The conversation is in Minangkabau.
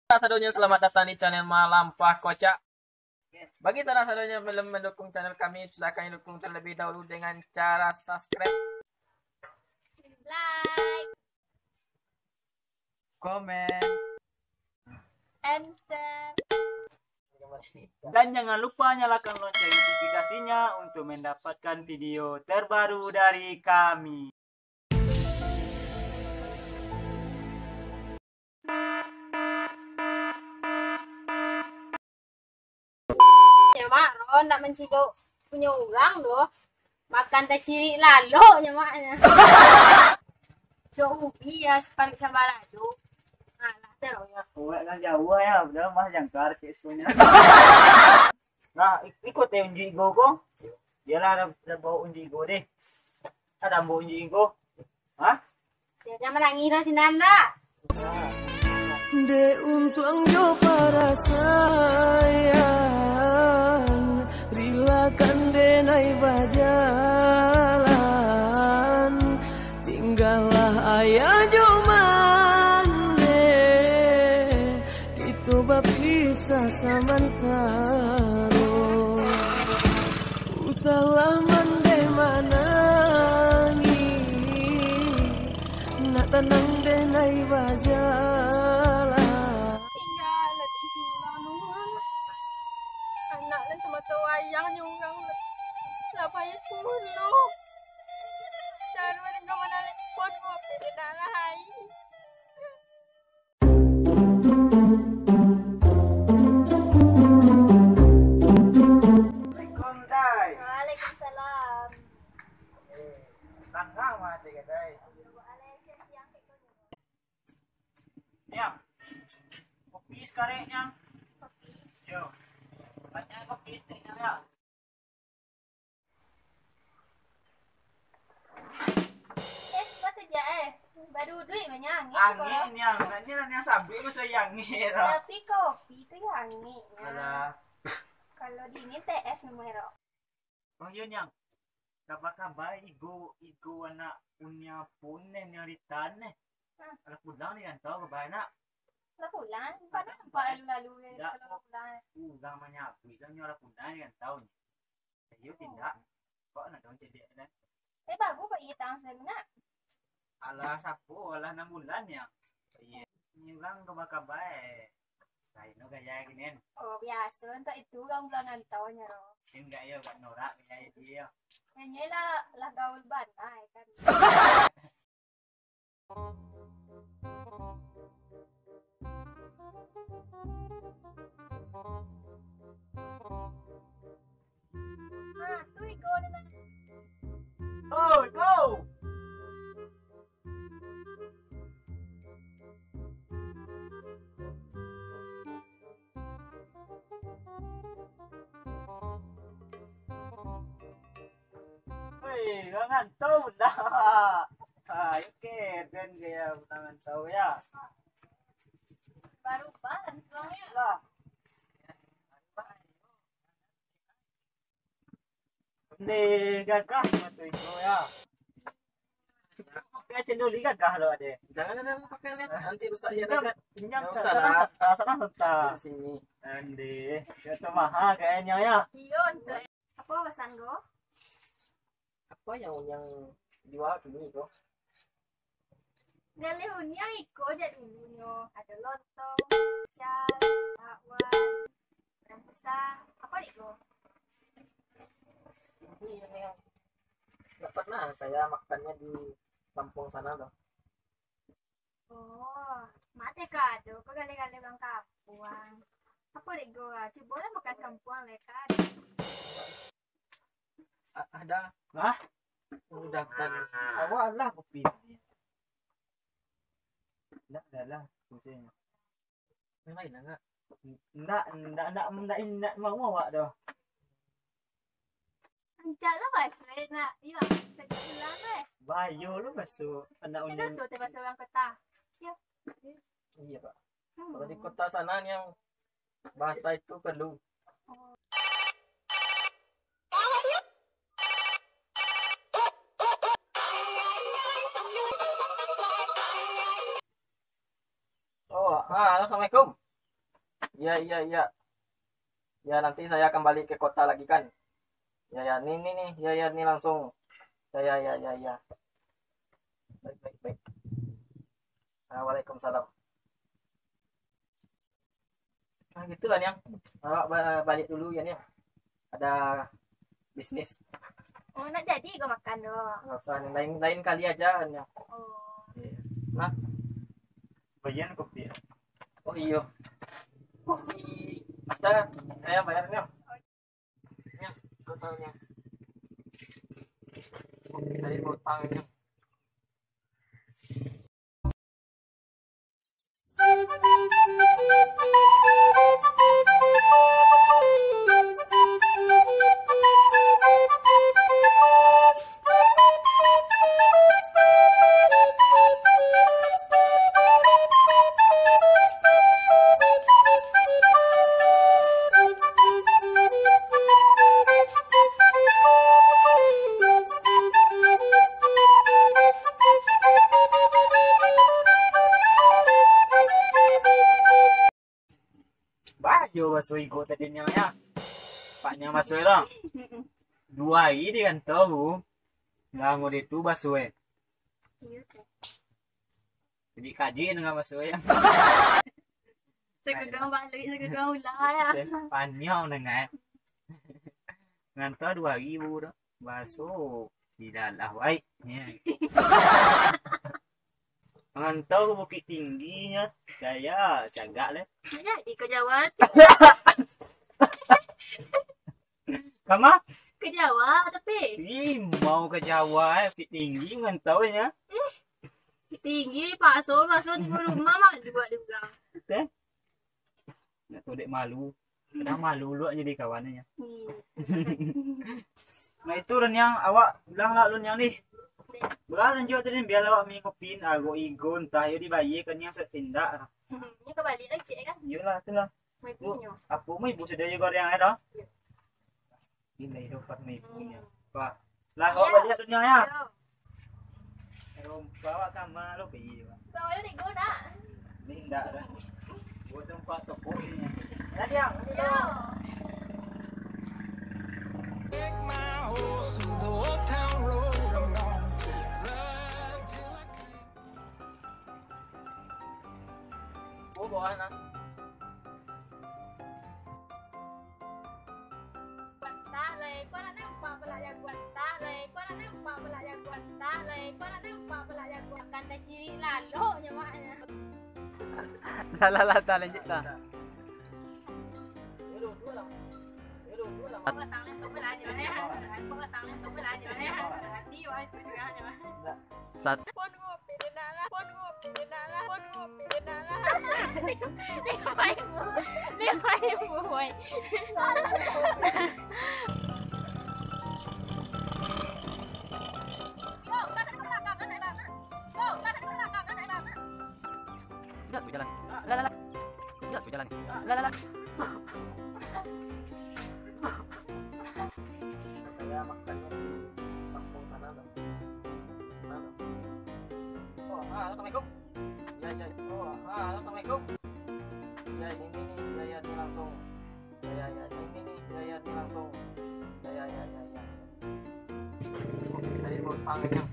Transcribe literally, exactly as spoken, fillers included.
Sadonyo, selamat datang di channel Malampah Kocak. Bagi saudara-saudara yang belum mendukung channel kami, silakan dukung terlebih dahulu dengan cara subscribe, like, komen, and share. Dan jangan lupa nyalakan lonceng notifikasinya untuk mendapatkan video terbaru dari kami. Nyo, Mak, ro nak mancilok punyo urang doh. Makan tacirik lalok nyo, Mak, nyo. Cok ubi ya, separuh sambal lado. Alah, dah, ro, ya. Awak nan jauah ya, udah mah jangkar kek sunya. Nah, i-, iko teh unji igo ko. Iyolah, ada, ada bawa unji igo deh. Ada ambo unji igo. Hah? Jangan manangih lah, sinan dah. Dek untuang jo parasaian, rilakan denai bajalan. Tinggallah ayah jo mandeh, kito bapisah samantaro. Usahlah mandeh manangih, nak tanang denai bajalan. Tinggalah di surang rumah. Anak nan samato wayang nyo urang lah pai pulo. Caro dek manalipon ko, apo dek nak lai. Assalamualaikum, Dai. Waalaikumsalam. Eh, tangah mah, Dai, Dai. Nyang, kopi sakarek, Nyang. Yo, banyak kopi sakarek, Nyang, ya. Eh, mata ja, eh. Baduduik mah, Nyang. Angin, Nyang. Nak, Nyang, Nyang sabik mah saya angin, dah. Tapi kopi tu ya angin, Nyang. Alah. Kalau dingin, teh es namanya, Rok. Oh iyo, Nyang. Kaba-kaba igo, igo anak Unia pun neh, Nia Rita neh. Hmm. Alah pulang di rantau, kaba nak? Alah pulang, pada nampak lalu-lalu, eh, kalau pulang. Urang manyabuik lah, nyo alah pulang di rantau nyo. Iyo, oh. Tindak. Kok nak daun cedek kan? Eh, bagus kok iya tang sebenarnya. Alah, sapo? Alah enam bulan ya? Iyo. Ini urang kaba-kaba, eh. Lain lo gaya gini, kan? Oh, biaso, entah itu urang pulang rantau nyo. Enggak, iyo, gak norak gaya dia. Nyanyi lah, lah gaul bana, ya kan? Nah, tu iko ni, nah. Oi, go! Weh, urang rantau lah. Ha, oke, ben gaya urang rantau ya. Baru balas pulang ya. Lah. Ndeh, gagah mah tu iko ya. Pakai cendol ni gagah lo ade. Jangan, jangan pakai ni. Nanti rusak ya. Pinjam, pinjam. Nggak usah lah. Salah, salah, salah. Di sini. Ndeh, itu mahal kayaknya ya. Iyo, untuk apa pesan ko? Apa yang, yang jual kini ko? Galeh Unia iko jak dulunyo, ado lontong, picak, bakwan, dan pisang. Apa iko? Ini yang nggak pernah saya makannya di kampung sana tuh. Oh, mate ka ado ko galeh-galeh urang kampuang. Apa dek go? Cubolah makan kampuang lai ka ado. A-, ada. Hah? Udah pesan. Awak lah kopi. Ndak ada lah, maksudnya. Yang lain lah, Kak. Ndak, ndak, ndak, ndak, ndak mau awak doh. Rancak lah baso, eh, nak. Iyo, kerja pulang, eh. Bayo lo baso anak Unia. Cakap tu, teh baso urang kota. Yo. Iya, Pak. Hmm. Kalau di kota sana yang bahasa itu perlu. Oh, ah, halo, assalamualaikum. Iya, iya, iya. Ya, nanti saya kembali ke kota lagi kan. Ya, ya, ni, ni, ni. Ya, ya, ni langsung. Ya, ya, ya, ya, ya. Baik, baik, baik. Ah, waalaikumsalam. Nah, gitulah, Niang. Awak ba-, balik dulu ya, Niang. Ada bisnis. Oh, nak jadi kau makan tu? Nggak usah, Niang. Lain, lain kali aja, Niang. Oh. Iya. Nah. Bagian kopi ya? Oh, iyo. Kopi. Ada, saya bayar, Niang. Niang, kau tahu, Niang. Kopi tadi mau utang, Niang. Bayo baso iko tadi nyo ya. Pak nyo baso lo. Duo hari di kantor tu. Lamo di tu baso eh. Jadi kaji dengan baso ya. Saguduang balik, saguduang ulah ya. Panyau dengan. Ngantor duo hari baru dah. Baso. Tidak lah, wai. Ya. Ngantor Bukittinggi nya. Gaya, cagak leh. Jadi ke Jawa. Kama? Ke Jawa tapi. Ih, mau ke Jawa eh, Bukittinggi ngantor nya. Tinggi, paso, paso di rumah mah juga juga. Teh. Nak tu dek malu. Kadang malu lu jadi kawannya. Iya. Nah, itu Lun yang awak bilang lah Lun yang nih. Ulah lanjut tadi biar awak mi kopi, ago igo entah yo dibayar kan yang setindak. Ini kembali lagi cik kan? Iyolah, itulah. Mau Bu, ibunya. Apa mau ibu sudah ya goreng ada? Iya. Ini hidup mi ibunya. Pak. Lah, awak balik dunia ya. Iya. Rumpah awak sama lo pergi, Pak. Bawa lu nego nak? Ni ndak dah. Buat tempat tepuk ni. Tadi ya. Iya. Take my horse through the old town road. I'm gonna ride till I can't. Oh, bawah nah. Guantah lai, kau nak nampak pula jaguan tah lai, kau nak nampak pula jaguan tah lai, kau nak nampak pula jaguan. Akan dah cirik lalok nyo maknyo. Dah lah, lah, dah lanjut lah. Kau datang ni, kau belanja ni. Kau datang ni, kau belanja ni. Hati wah itu juga nyo. Satu. Pon ngopi di dalam, pon ngopi di dalam, pon ngopi di dalam. Lima ribu, lima ribu, woi. Yo, kau tak ada belakang, anak bang. Yo, kau tak ada belakang, anak bang. Tidak berjalan. La, la, la. Tidak berjalan. La, la, la. Saya makannya di kampung sana, Bang. Mana? Oh, ah, assalamualaikum. Ya, ya. Oh, ah, assalamualaikum. Ya, ini nih, ya, ya, ini langsung. Ya, ya, ya, ini nih, ya, ya, ini langsung. Ya, ya, ya, ya, ya. Oke, tadi mau panggang.